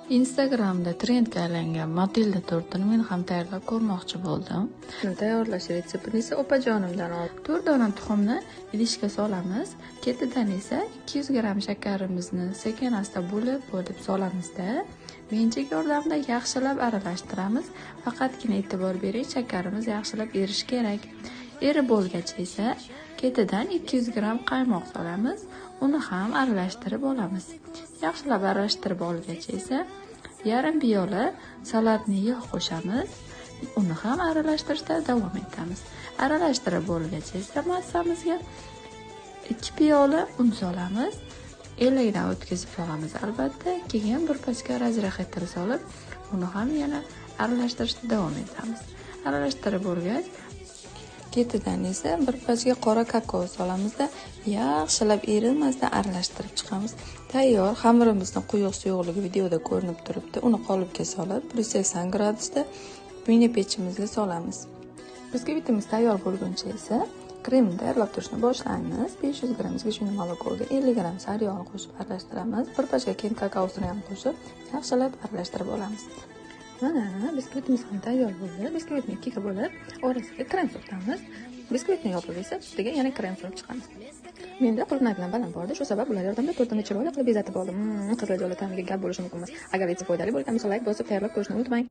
Instagramda trendga aylangan Matilda tortini men ham tayyorlab ko'rmoqchi bo'ldim. Tayyorlash retseptini esa opajonimdan oldim. 4 dona tuxumni idishga solamiz. Ketidan esa 200 gramm shakarimizni sekin asta bo'lib-bo'lib solamizda, venchik yordamida yaxshilab aralashtiramiz. Faqatgina e'tibor bering, shakarimiz yaxshilab erishi kerak. Erib bo'lgach esa ketidan 200 gramm qaymoq solamiz. Uni ham aralashtirib olamiz. Yaxshilab aralashtirib olgach esa yarim piyola salatni yog' qo'shamiz. Uni ham aralashtirishda davom etamiz. Aralashtirib bo'lgach esa massamizga 2 piyola un solamiz. Elakdan o'tkazib solamiz albatta. Keyin bir pachka razrahitr solib, uni ham yana aralashtirishda davom etamiz. Aralashtirib bo'lgach, ketidan esa bir pachka qora kakao solamizda, yaxshilab erinmasdan aralashtirib chiqamiz. Tayyor xamirimizning quyuq suyuqligi videoda ko'rinib turibdi. Uni qolipga solib, 180 gradusda mini pechimizga solamiz. Biskvitimiz tayyor bo'lguncha esa kremni tayyorlab turishni boshlaymiz. 500 gramm sgushunaý molokoga 50 gramm sariyog'ni qo'shib aralashtiramiz. Bir pachka kent kakaosini ham qo'shib, yaxshilab aralashtirib olamiz. Mana biskvitimiz ham tayyor bo'ldi. Biskvitni ikkiga bo'lib, orasiga krem surtamiz. Biskvitni yopib esa ustiga yana krem surib chiqamiz. Menda qulupnay bilan banan bor edi. Shu sabab ular yordamida tortini chiroyli qilib bezatib oldim. Qizlarjonlar, ta'miga gap bo'lishi mumkin emas. Agar retsept foydali bo'lgan bo'lsa, like bosib tayyorlab ko'rishni unutmang.